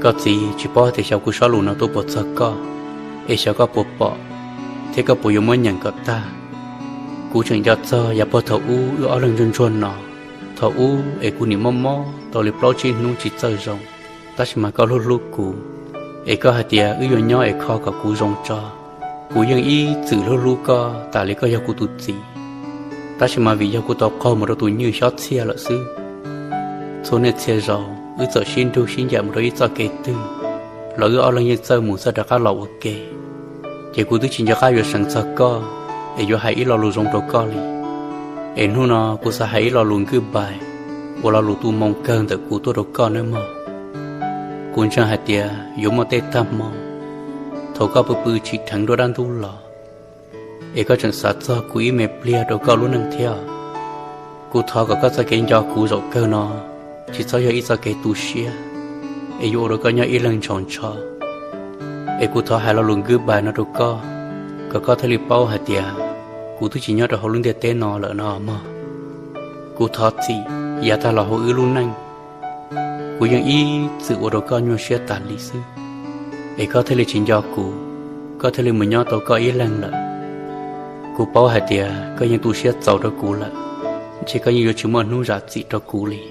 Koj txiv, tsis paub hais tias xyov kuv sob lus no tuaj puas txog koj, es xyov koj puas pom, thiab koj puas yuav muab nyeem kom tag. Kuv tseem nco txog yav puag thaum ub wb ob leeg ntsuag ntsuag no, thaum ub es kuv nim mob mob tau li plaub tsib hnub tsis txawj zoo, tab sis mas koj hlub hlub kuv, es koj hais tias wb yuav nyob es kho kom kuv zoo tso. Kuv yeej ib txwm hlub hlub koj tas li koj yog kuv tus txiv, tab sis mas vim yog kuv tau qaug mus rau tus nywj xyob txhiaj lawm xwb. Txhua niaj txhia zaus wb txawm sib nrug sib ncaim mus rau ib txoj kev twg los wb ob leeg yeej txawj mus txawj rov qab los ua ke. Ces kuv twb tsis nco qab yuav seev txog koj es yuav hais ib lo lus zoo rau koj li. Es hnub no kuv xav hais ib lo lus goodbye, ua lo lus tu moo kawg ntawm kuv tuaj rau koj nawb mog. Kuv ntseeg hais tias yuav muaj tej tag hmo thaum koj pw pw tsim dheev nruab dab ntub los, es koj tseem xav txog kuv ib me pliag rau koj lub neej thiab. Kuv thov kom koj txoj kev nco kuv zaum kawg no tsis txhob yog ib txoj kev tu siab, es yuav ua rau koj nyob ib leeg ntshaus ntsho. Es kuv thov hais lo lus goodbye no rau koj, kom koj thiaj li paub hais tias kuv twb tsis nyob rau hauv lub ntiaj teb no lawm no mog. Kuv thov txim yav tag los hauv wb lub neej, kuv yeej ib txwm ua rau koj nyuaj siab tas li xwb, es koj thiaj li tsis nco kuv, koj thiaj li mus nyob tau koj ib leeg lawm. Kuv paub hais tias koj yeej tu siab txaus rau kuv lawm, ntshe koj yeej yuav tsis muaj hnub zam txim rau kuv li.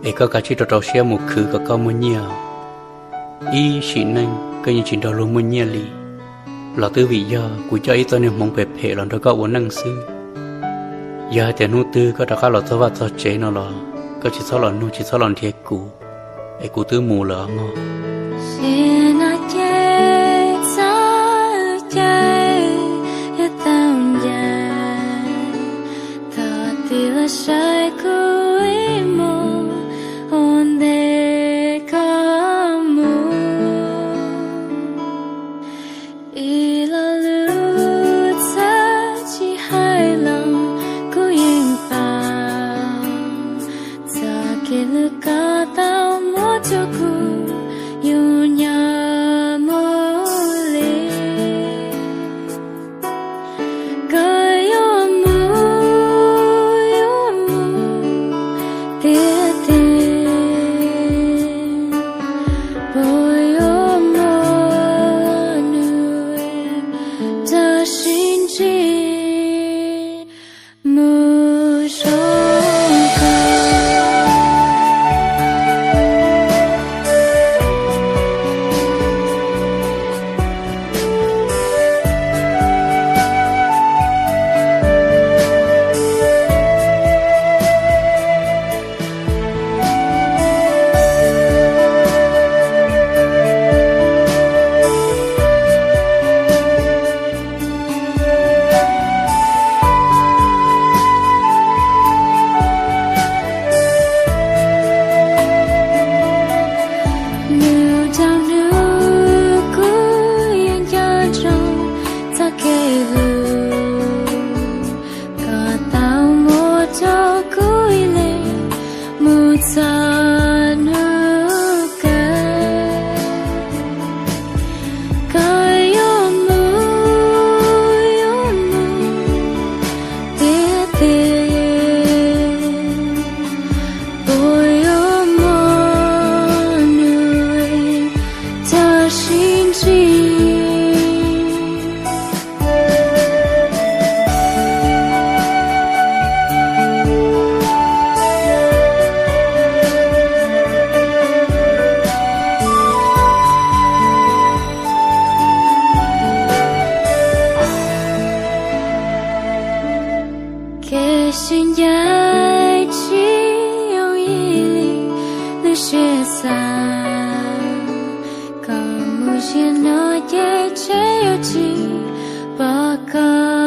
Es koj kav tsij rau rau siab mus khwv kom koj muaj nyiaj. Ib sim neej koj yeej tsis nrog luag muaj nyiaj li, los twb vim yog kuv coj ib txoj niag hmoov phem phem los nrog koj ua neej xwb. Yog hais tias hnub twg koj rov qab los txog vaj txog tsev no los koj tsis txhob los nug tsis txhob los nrhiav kuv, es kuv twb mus lawm os mog. Ces no ces txoj cai yuav tau ncaim, thov tij los saib kuv ib mus ua ntej koj mus. Ib lo lus txawm tsis hais los kuv yeej paub, txoj kev hlub koj tau muab rau kuv yuav nyob mus li. Koj yuav mus, yuav mus tiag tiag, puas yuav muaj nws tau sib ntsib mus zoo kawg. Nws rau hnub kuv yuav nco ntsoov txoj kev hlub koj tau muab rau kuv ib leeg mus txog hnub kawg. Koj yuav mus, yuav mus tiag tiag, puas yuav muaj nws tau sib ntsib Kev sib ncaim tsis yooj yim li lub siab xav, koj mus ziag no ces ntshe yuav tsis pom koj